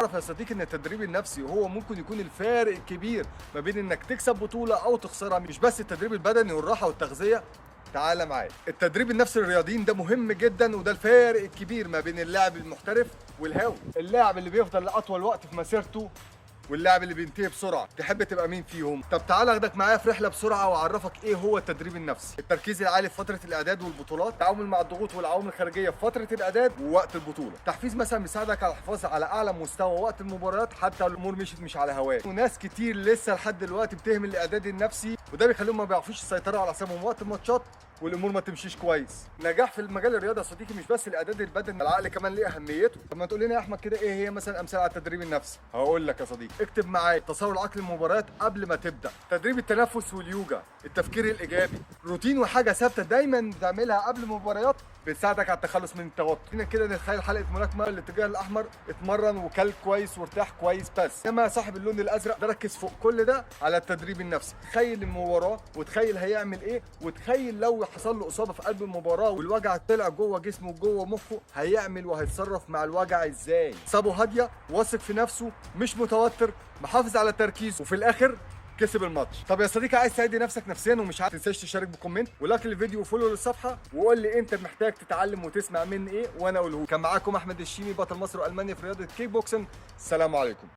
تعرف يا صديقي ان التدريب النفسي هو ممكن يكون الفارق الكبير ما بين انك تكسب بطولة او تخسرها، مش بس التدريب البدني والراحة والتغذية. تعال معايا، التدريب النفسي للرياضيين ده مهم جدا، وده الفارق الكبير ما بين اللاعب المحترف والهاوي، اللاعب اللي بيفضل لاطول وقت في مسيرته واللاعب اللي بينتهي بسرعة. تحب تبقى مين فيهم؟ طب تعال اخدك معايا في رحله بسرعة واعرفك ايه هو التدريب النفسي. التركيز العالي في فترة الاعداد والبطولات، التعامل مع الضغوط والعوامل الخارجية في فترة الاعداد ووقت البطولة، تحفيز مثلا بيساعدك على الحفاظ على اعلى مستوى وقت المباريات حتى لو الامور مشيت مش على هواك. وناس كتير لسه لحد دلوقتي بتهمل الاعداد النفسي، وده بيخليهم ما بيعرفوش يسيطروا على اعصابهم وقت الماتشات والامور ما تمشيش كويس. نجاح في المجال الرياضي يا صديقي مش بس الاعداد البدني، العقل كمان ليه اهميته. طب ما تقول لنا يا احمد كده ايه هي مثلا امثلة على التدريب النفسي؟ هقول لك يا صديقي، اكتب معايا: تصور العقل المباريات قبل ما تبدا، تدريب التنفس واليوجا، التفكير الايجابي، روتين وحاجه ثابتة دايما بتعملها قبل المباريات بتساعدك على التخلص من التوتر. هنا كده نتخيل حلقة ملاكمه، الاتجاه الاحمر اتمرن وكل كويس وارتاح كويس بس، انما صاحب اللون الازرق ده ركز فوق كل ده على التدريب النفسي. تخيل المباراة وتخيل هيعمل ايه، وتخيل لو حصل له اصابه في قلب المباراة والوجع طلع جوه جسمه وجوه مخه، هيعمل وهيتصرف مع الوجع ازاي. اعصابه هادية، واثق في نفسه، مش متوتر، محافظ على تركيزه، وفي الاخر كسب الماتش. طب يا صديقي، عايز تعدي نفسك نفسيا ومش عارف، تنساش تشارك ب comment و like للفيديو و follow للصفحه، وقول لي انت محتاج تتعلم وتسمع مني ايه وانا اقوله. كان معاكم احمد الشيمي، بطل مصر والمانيا في رياضة كيك بوكسنج. السلام عليكم.